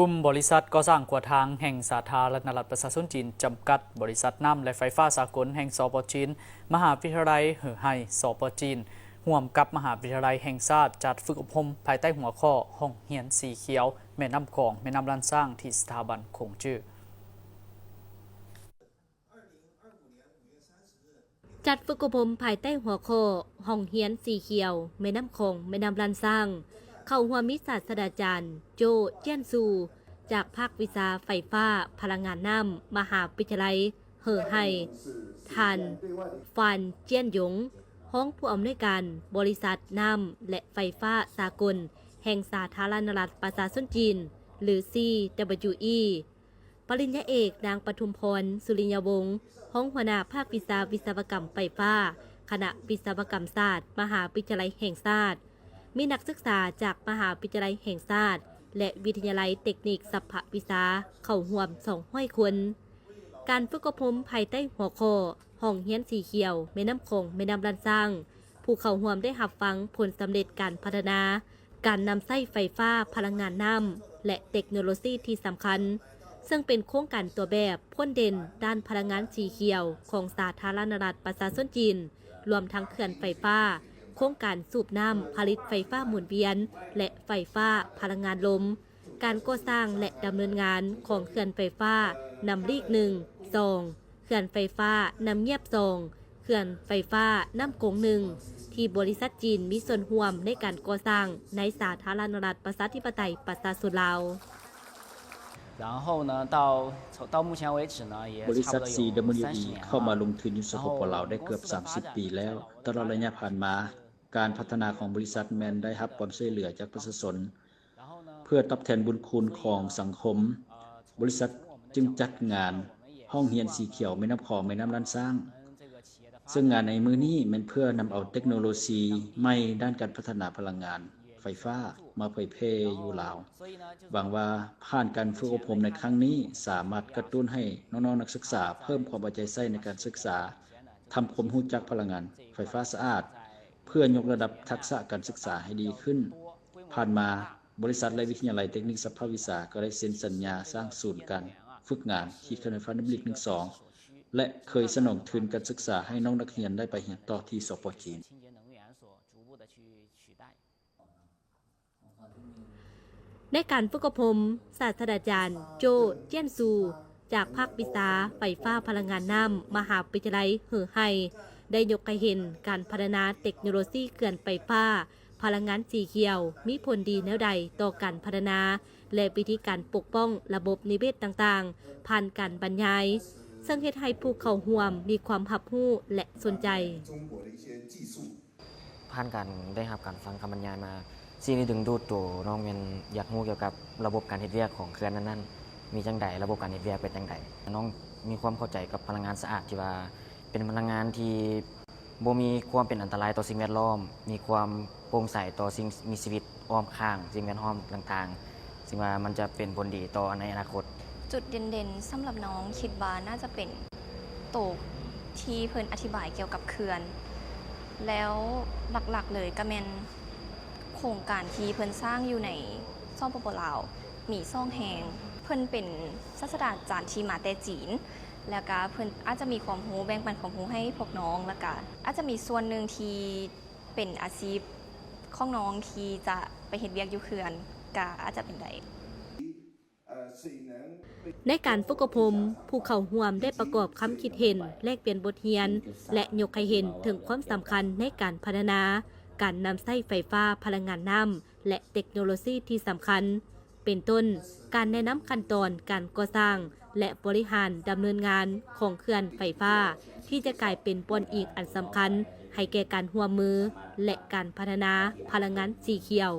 ກຸ່ມບໍລິສັດກໍ່ສ້າງຂົວທາງແຫ່ງສາທາລະນະລັດປະຊາຊົນຈີນຈຳກັດ, ບໍລິສັດນ້ຳ ແລະ ໄຟຟ້າສາກົນແຫ່ງ ສປ ຈີນ, ມະຫາວິທະຍາໄລເຫີໄຮ ສປ ຈີນ ຮ່ວມກັບມະຫາວິທະຍາໄລແຫ່ງຊາດ ຈັດຝຶກອົບຮົມພາຍໃຕ້ຫົວຂໍ້ ຫ້ອງຮຽນສີຂຽວ ແມ່ນ້ຳຂອງ ແມ່ນ້ຳລ້ານຊ້າງ ທີ່ສະຖາບັນຂົງຈື້. ຈັດຝຶກອົບຮົມພາຍໃຕ້ຫົວຂໍ້ ຫ້ອງຮຽນສີຂຽວ ແມ່ນ້ຳຂອງ ແມ່ນ້ຳລ້ານຊ້າງ, ເຂົ້າຮ່ວມມີສາດສະດາຈານ ໂຈ້ ຈຽນຊູ ຈາກພາກວິຊາໄຟຟ້າພະລັງງານນ້ຳ ມະຫາວິທະຍາໄລເຫີໄຮ, ທ່ານ ຟານ ຈຽນຢົງ ຮອງຜູ້ອຳນວຍການບໍລິສັດນ້ຳ ແລະ ໄຟຟ້າສາກົນແຫ່ງສາທາລະນະລັດປະຊາຊົນຈີນ ຫຼື ຊີ ດັບເບິນຢູ ອີ ປະລິນຍາເອກ ນາງປະທຸມພອນ ສຸລິຍະວົງ ຮອງຫົວໜ້າພາກວິຊາວິສະວະກຳໄຟຟ້າ ຄະນະວິສະວະກຳສາດ ມະຫາວິທະຍາໄລແຫ່ງຊາດ, ມີນັກສຶກສາຈາກມະຫາວິທະຍາໄລແຫ່ງຊາດ ແລະ ວິທະຍາໄລເຕັກນິກສັບພະວິຊາເຂົ້າຮ່ວມສອງຮ້ອຍຄົນ. ການຝຶກອົບຮົມພາຍໃຕ້ຫົວຂໍ້ ຫ້ອງຮຽນສີຂຽວ ແມ່ນ້ຳຂອງ ແມ່ນ້ຳລ້ານຊ້າງ, ຜູ້ເຂົ້າຮ່ວມໄດ້ຮັບຟັງຜົນສຳເລັດການພັດທະນາ ການນຳໃຊ້ໄຟຟ້າພະລັງງານນ້ຳ ແລະ ເຕັກໂນໂລຊີທີ່ສຳຄັນ, ເຊິ່ງເປັນໂຄງການຕົວແບບພົ້ນເດັ່ນດ້ານພະລັງງານສີຂຽວຂອງສາທາລະນະລັດປະຊາຊົນຈີນ, ລວມທັງເຂື່ອນໄຟຟ້າ, ໂຄງການສູບນ້ຳຜະລິດໄຟຟ້າໝູນວຽນ ແລະ ໄຟຟ້າພະລັງງານລົມ, ການກໍ່ສ້າງ ແລະ ດຳເນີນງານຂອງເຂື່ອນໄຟຟ້ານ້ຳລີກໜຶ່ງ ສອງ, ເຂື່ອນໄຟຟ້ານ້ຳງຽບສອງ, ເຂື່ອນໄຟຟ້ານ້ຳກົງໜຶ່ງ ທີ່ບໍລິສັດຈີນມີສ່ວນຮ່ວມໃນການກໍ່ສ້າງໃນສາທາລະນະລັດປະຊາທິປະໄຕປະຊາຊົນລາວ. 然后呢，到，到目前为止呢，也 ບໍລິສັດ 差不多有 CWE ເຂົ້າມາລົງທຶນຢູ່ ສປປ ລາວ ໄດ້ເກືອບສາມສິບປີແລ້ວ. ຕະຫຼອດໄລຍະຜ່ານມາ, ການພັດທະນາຂອງບໍລິສັດແມ່ນໄດ້ຮັບຄວາມຊ່ວຍເຫຼືອຈາກປະຊາຊົນ ເພື່ອຕອບແທນບຸນຄຸນຂອງສັງຄົມ, ບໍລິສັດຈຶ່ງຈັດງານຫ້ອງຮຽນສີຂຽວ ແມ່ນ້ຳຂອງ ແມ່ນ້ຳລ້ານຊ້າງ, ເຊິ່ງງານໃນມື້ນີ້ແມ່ນເພື່ອນຳເອົາເຕັກໂນໂລຊີໃໝ່ດ້ານການພັດທະນາພະລັງງານໄຟຟ້າມາເຜີຍແຜ່ຢູ່ລາວ. ຫວັງວ່າຜ່ານການຝຶກອົບຮົມໃນຄັ້ງນີ້ ສາມາດກະຕຸ້ນໃຫ້ນ້ອງໆນັກສຶກສາເພີ່ມຄວາມເອົາໃຈໃສ່ໃນການສຶກສາ, ທຳຄວາມຮູ້ຈັກພະລັງງານໄຟຟ້າສະອາດ, ເພື່ອຍົກລະດັບທັກສະການສຶກສາໃຫ້ດີຂຶ້ນ. ຜ່ານມາ, ບໍລິສັດ ແລະ ວິທະຍາໄລເຕັກນິກສັບພະວິຊາ ກໍໄດ້ເຊັນສັນຍາສ້າງສູນການຝຶກງານທີ່ເຂື່ອນໄຟຟ້ານ້ຳລິກໜຶ່ງ ສອງ ແລະ ເຄີຍສະໜອງທຶນການສຶກສາໃຫ້ນ້ອງນັກຮຽນໄດ້ໄປຮຽນຕໍ່ທີ່ ສປ ຈີນ. ໃນການຝຶກອົບຮົມ, ສາດສະດາຈານ ໂຈ້ ຈຽນຊູ ຈາກພາກວິຊາໄຟຟ້າພະລັງງານນ້ຳ ມະຫາວິທະຍາໄລເຫີໄຮ ໄດ້ຍົກໃຫ້ເຫັນການພັດທະນາເຕັກໂນໂລຊີເຂື່ອນໄຟຟ້າພະລັງງານສີຂຽວ ມີຜົນດີແນວໃດຕໍ່ການພັດທະນາ ແລະ ວິທີການປົກປ້ອງລະບົບນິເວດຕ່າງໆ ຜ່ານການບັນຍາຍ, ເຊິ່ງເຮັດໃຫ້ຜູ້ເຂົ້າຮ່ວມມີຄວາມຮັບຮູ້ ແລະ ສົນໃຈ. ຜ່ານການໄດ້ຮັບການຟັງຄຳບັນຍາຍມາ, ສິ່ງທີ່ດຶງດູດໂຕນ້ອງແມ່ນຢາກຮູ້ກ່ຽວກັບລະບົບການເຮັດວຽກຂອງເຂື່ອນນັ້ນໆ ມີຈັ່ງໃດ, ລະບົບການເຮັດວຽກເປັນຈັ່ງໃດ. ນ້ອງມີຄວາມເຂົ້າໃຈກັບພະລັງງານສະອາດ ທີ່ວ່າເປັນພະລັງງານທີ່ບໍ່ມີຄວາມເປັນອັນຕະລາຍຕໍ່ສິ່ງແວດລ້ອມ, ມີຄວາມໂປ່ງໃສຕໍ່ສິ່ງມີຊີວິດອ້ອມຂ້າງ, ສິ່ງແວດລ້ອມຕ່າງໆ, ຊຶ່ງວ່າມັນຈະເປັນຜົນດີຕໍ່ໃນອະນາຄົດ. ຈຸດເດັ່ນໆ ສຳລັບນ້ອງຄິດວ່າໜ້າຈະເປັນໂຕທີ່ເພິ່ນອະທິບາຍກ່ຽວກັບເຂື່ອນ ແລ້ວຫຼັກໆເລີຍກໍແມ່ນໂຄງການທີ່ເພິ່ນສ້າງຢູ່ໃນ ສປປ ລາວ ມີສອງແຫ່ງ. ເພິ່ນເປັນສາດສະດາຈານທີ່ມາແຕ່ຈີນ ແລ້ວກະເພິ່ນອາດຈະມີຄວາມຮູ້ ແບ່ງປັນຄວາມຮູ້ໃຫ້ພວກນ້ອງ ແລ້ວກະອາດຈະມີສ່ວນໜຶ່ງທີ່ ເປັນອາຊີບຂອງນ້ອງທີ່ຈະໄປເຮັດວຽກຢູ່ເຂື່ອນ ກະອາດຈະເປັນໄດ້. ໃນການຝຶກອົບຮົມ, ຜູ້ເຂົ້າຮ່ວມໄດ້ປະກອບຄຳຄິດເຫັນ, ແລກປ່ຽນບົດຮຽນ ແລະ ຍົກໃຫ້ເຫັນເຖິງຄວາມສຳຄັນໃນການພັດທະນາ, ການນຳໃຊ້ໄຟຟ້າພະລັງງານນ້ຳ ແລະ ເຕັກໂນໂລຊີທີ່ສຳຄັນ. ເປັນຕົ້ນ, ການແນະນຳຂັ້ນຕອນການກໍ່ສ້າງ ແລະ ບໍລິຫານດຳເນີນງານຂອງເຂື່ອນໄຟຟ້າ ທີ່ຈະກາຍເປັນບ່ອນອີງອັນສຳຄັນໃຫ້ແກ່ການຮ່ວມມື ແລະ ການພັດທະນາພະລັງງານສີຂຽວ.